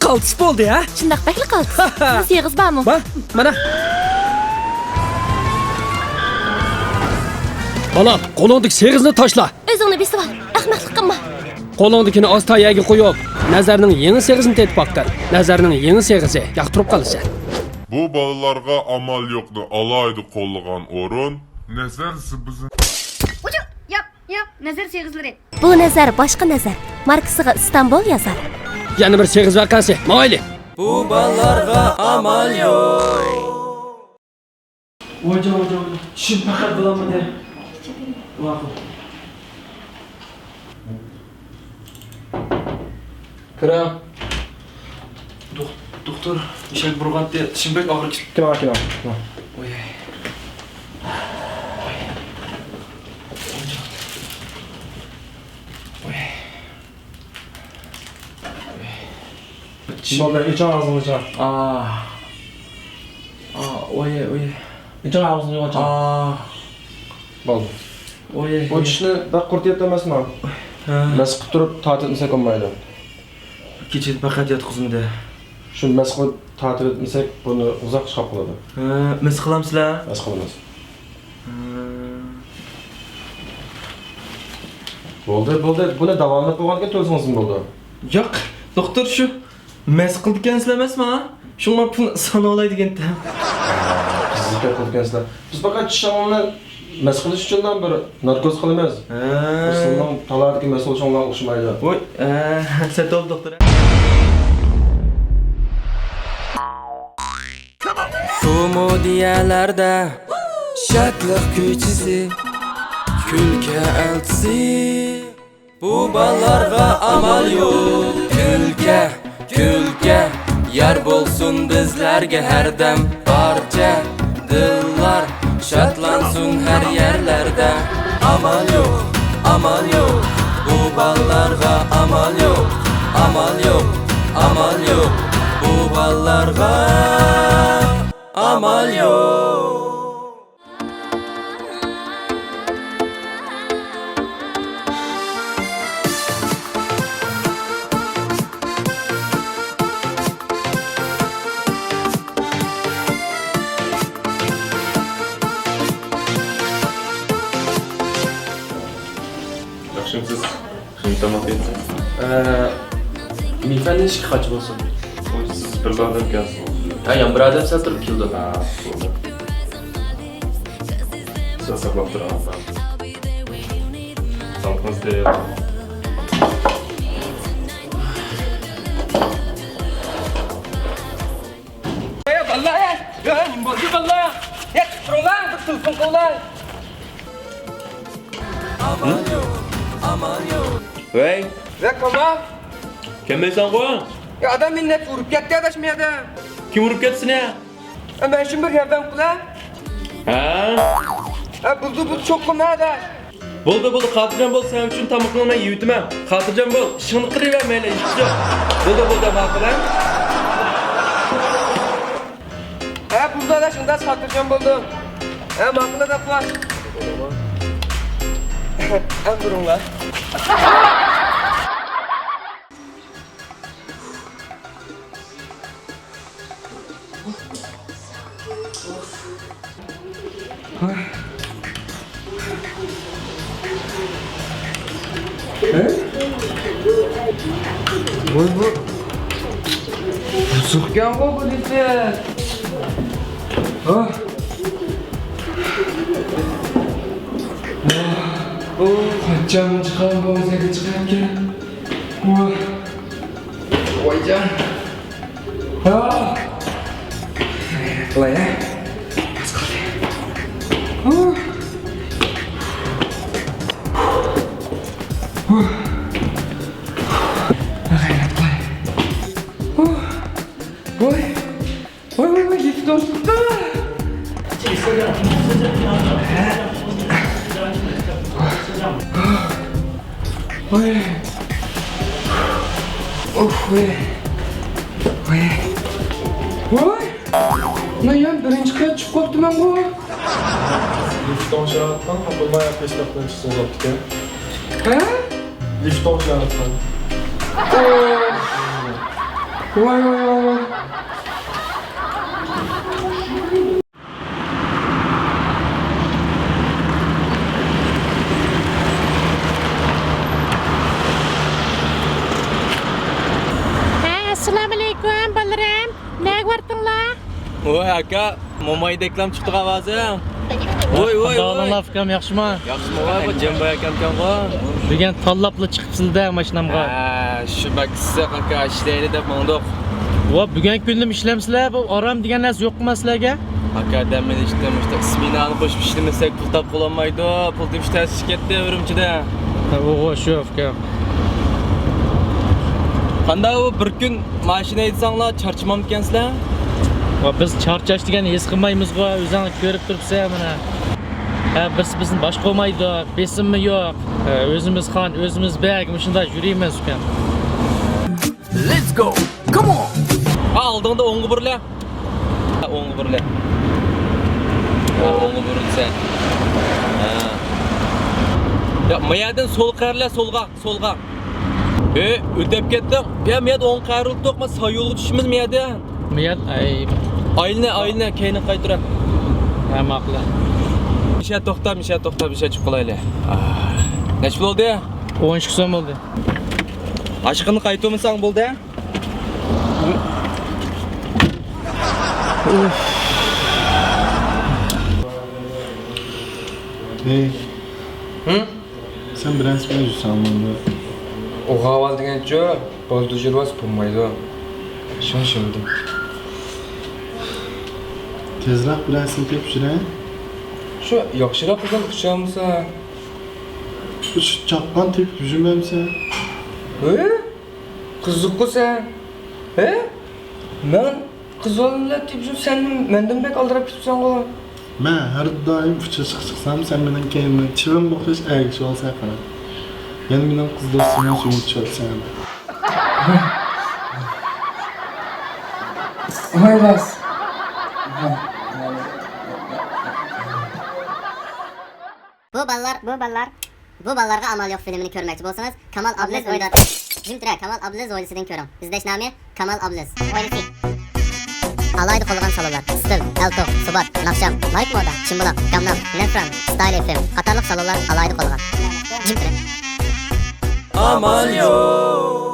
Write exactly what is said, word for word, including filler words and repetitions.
قالتىس بولدى، ھە؟ شۇنداق، بەكلا قالتىس. سېغىز بارمۇ؟ بار، مانا. بالام، قولۇڭدىكى سېغىزنى تاشلا. ئۆزۈڭنى بېسىۋال، ئەخمەقلىق قىلما. قولۇڭدىكىنى ئاستا يەرگە قويۇپ، نەزەرنىڭ يېڭى سېغىزىنى تېتىپ باققىن. نەزەرنىڭ يېڭى سېغىزى ياقتۇرۇپ قالىسەن. بۇ بالىلارغا ئامال يوقنى ئالاھىدە قوللىغان ئورۇن. نەزەر زىبۇزىن. ئۇچۇ! ياق، ياق، نەزەر سېغىزلىرى. بۇ نەزەر باشقا نەزەر. ماركىسىغا ئىستانبۇل يازار. يەنە بىر سېغىز ۋەقەسى. ماڭايلى. بۇ بالىلارغا ئامال يوق. ۋايجان، ۋايجان، ۋايجان. چىشىم پەقەت بولالمىدى. ماقۇل. كىرىڭ. دوخ-، دوختۇر، ئېشەك بۇرغانتى، چىشىم بەك ئاغرىپ كېتىپتۇ. كىرىڭ، كىرىڭ، كىرىڭ. ۋاي. ۋاي. بولدى، ئېچىڭ ئاغزىڭىزنى، ئېچىڭ. ئا. ئا، ئوي، ئوي. ئېچىڭ ئاغزىڭىزنى، ئېچىڭ. ئا. بولدى. ئوي. بۇ چىشنى بەك قۇرۇتۇۋېتىپتۇ ئەمەسمۇ؟ ھە. مەس قىلىپ تۇرۇپ تارتىۋەتمىسەك بولمايدۇ. كېچىدە پەقەت ياتقۇزمىدى. شۇ مەس قىلىپ تارتىۋەتمىسەك، بۇنى ئۇزاق چىقاپ قالىدۇ. ھە، مەس قىلامسىلەر؟ مەس قىلىمىز. ھە. بولدى، بولدى. بۇنى داۋالىنىپ بولغاندىكىن تۆلىسىڭىزمۇ بولىدۇ. ياق، دوختۇر، شۇ مەس قىلىدىكەنسىلەر ئەمەسمۇ؟ شۇڭا پۇل ساناۋالاي دېگەنتىم. قىزىق گەپ قىلىدىكەنسىلەر. بىز پەقەت چىشىڭلارنى مەس قىلىش ئۈچۈنلا بىر ناركوز قىلىمىز. ھە. بۇ سىلەرنىڭ تالادىكى مەس قىلىشىڭلارغا ئوخشىمايدۇ. ۋوي، ئە، سەت بولدى، دوختۇر. كومېدىيەلەردە شادلىق كۈيچىسى، كۈلكە ئەلچىسى. بۇ بالىلارغا ئامال يوق. كۈلكە، كۈلكە، يار بولسۇن بىزلەرگە ھەردەم. بارچە دىللار شادلانسۇن ھەر يەرلەردە. ئامال يوق، ئامال يوق، بۇ بالىلارغا ئامال يوق. ئامال يوق، ئامال يوق، بۇ بالىلارغا ئامال يوق. ياخشىمۇسىز؟ خېمىر تاماق يەيسىز؟ ئە، مېيىپەندى ئىككى قاچا بولسۇن. ئۇ سىز بىرلا ئادەم ئىكەنسىز. ھە، يەنە بىر ئادەم سەل تۇرۇپ كېلىدۇ. ھە، بولدى. سىز ساقلاپ تۇرۇڭ. ساقلىقىڭىز تېيىل. يا باللا، يا، يا، نېمە بولدى باللا؟ يا، تۇرۇڭلار، بىر تېلېفون قىلىڭلار. ۋەي. ۋەي، كاللا. كەلمەيسەنغۇ؟ يا، ئاداش مېنى نەچچە ئۇرۇپ كەتتى، ئاداش، مەن يەردە. كىم ئۇرۇپ كەتتى سېنى؟ ئە، مەن شۇنى بىر ياردەم قىلە. ھە؟ ئە، بولدى، بولدى، چوقۇم، ئاداش. بولدى، بولدى، خاتىرجەم بول، سەن ئۈچۈن تامىقىڭنى مەن يېۋېتىمەن. خاتىرجەم بول، ئىشىڭنى قىلىۋەر، مەيلى، ئىش يوق. بولدى، بولدى، ماقۇل، ھە؟ ھە، بولدى، ئاداش، ئۇنداق خاتىرجەم بولدۇم. ھە، ماقۇل، ئاداش. ھە، بۇرۇڭلار. ۋاي، بۇ بۇزۇقكەنغۇ بۇ دېسە. ئاھ. ئاھ. قاچان چىققان بولسا چىقاركەن. ۋاي. ۋايجان. ھا! قىلاي، ھە؟ ئاز قالدى. ھۇ. ھۇ. غەيرەت قىلاي. ھۇ. ۋاي. ۋاي، ۋاي، ۋاي، يېتىپ تۇرۇپتۇ. ۋاي. ئۇھ، ۋاي. ۋاي. ۋاي. مەن يەنە بىرىنچى قەۋەتكە چىقىپ قاپتىمەنغۇ. لىفت ئوڭشاۋاتقان، تاپىلماي پېشتاقتىن چىقسىڭىز بوپتىكەن. ھە؟ لىفت ئوڭشاۋاتقان. ئۇھ. ۋاي، ۋاي، ۋاي، ۋاي. ھە، ئەسسالامۇئەلەيكۇم، بالىلىرىم. نەگە باردىڭلار؟ ۋاي، ئاكا، مومايدەكلام چىقتىغان ھازىر. ۋاي، ۋاي، قانداق ۋاي. ئاھۋالىڭلار، ئۇكام، ياخشىمۇ؟ ياخشىمۇ، ۋاي، بۇ جەمباي ئاكامكەنغۇ. بۈگۈن تاللاپلا چىقىپسىلە-دە ماشىنامغا. ھە، شۇ بەك ئىسسىق، ئاكا، ئىشلەيلى دەپ ماڭدۇق. ۋا، بۈگۈنكى كۈندىمۇ ئىشلەمسىلە؟ بۇ ئارام دېگەن نەرسە يوققۇ سىلەرگە؟ ئاكا، دەم ئېلىشتا مۇشۇنداق سمېنانى قوشۇپ ئىشلىمىسەك، پۇل تاپقىلى بولمايدۇ. پۇل تېپىش تەس چۈشۈپ كەتتى ئۈرۈمچىدە. ھە، ئۇغۇ شۇ، ئۇكام. قانداق ئۇ بىر كۈن ماشىنا ھەيدىسەڭلار چارچىمامدىكەنسىلەر؟ ۋا، بىز چارچاش دېگەننى ھېس قىلمايمىزغۇ، ئۆزۈڭ كۆرۈپ تۇرۇپسەن مانا. ھە، بىرسى بىزنى باشقۇرمايدۇ، بېسىممۇ يوق. ھە، ئۆزىمىز خان، ئۆزىمىز بەگ، مۇشۇنداق يۈرىمىز ئۇكام. Let's go! Come on! ھە، ئالدىڭدا ئوڭغا بۇرۇلە. ھە، ئوڭغا بۇرۇلە. ھە، ئوڭغا بۇرۇلسەن. ھە. يا، ما يەردىن سول قەرلە، سولغا، سولغا. ئەي، ئۆتۈپ كەتتىڭ. يا، ما يەردە ئوڭ قەرلىدۇق، ما سايولغا چۈشىمىز ما يەردە. ما يەر، ئاي. ئايلىنە، ئايلىنە، كەينىگە قايتۇرە. ھە، ماقۇل. مىشە توختا، مىشە توختا، مىشە چىقىپ قالايلى. ئاھ. نەچچە بولدى؟ ئون ئىككى سوم بولدى. ئاشۇقىنى قايتۇرمىساڭ بولدى. ھەي. ھىم؟ سەن بىرەرسى بىلەن يۈرسەڭ بولدى. ئوغاۋال دېگەنچۇ، بالدۇر يۈرۈۋالسا بولمايدۇ. شۇڭا شۇنداق. تېزراق بىرەرسىنى تېپىپ يۈرە. شۇ ياخشىراق قىزنى ئۇچرامسا. شۇ چاققان تېپىپ يۈرمەمسەن. ھە؟ قىزىققۇ سەن. ھە؟ مەن قىز بالىلار تېپىشىپ سەن مەندىن بەك ئالدىراپ كېتىپسەنغۇ. مەن ھەر دائىم ئۇچرىشىشقا چىقسام، سەن مېنىڭ كەينىمدىن چىۋىنغا ئوخشاش ئەگىشىۋالىسەن قارا. يەنە مېنىڭ قىز دوستۇمنىڭ سۈيىنى ئىچىۋالىسەن. ۋاي راست. بۇ بالىلار، بۇ بالىلار، بۇ بالىلارغا ئامال يوق فىلىمىنى كۆرمەكچى بولسىڭىز، كامال ئابلىز ئويلار. جىمتىرە، كامال ئابلىز ھويلىسىدىن كۆرۈڭ. ئىزدەش نامى كامال ئابلىز ھويلىسى. ئالاھىدە قوللىغان سالونلار: ستىل، ئەلتو، سۇبات، ناخشام، لايت مودا، چىمبۇلاق، گامنام، نەفران، ستايل ئېف ئېم قاتارلىق سالونلار ئالاھىدە قوللىغان. جىمتىرە. ئامال يوق.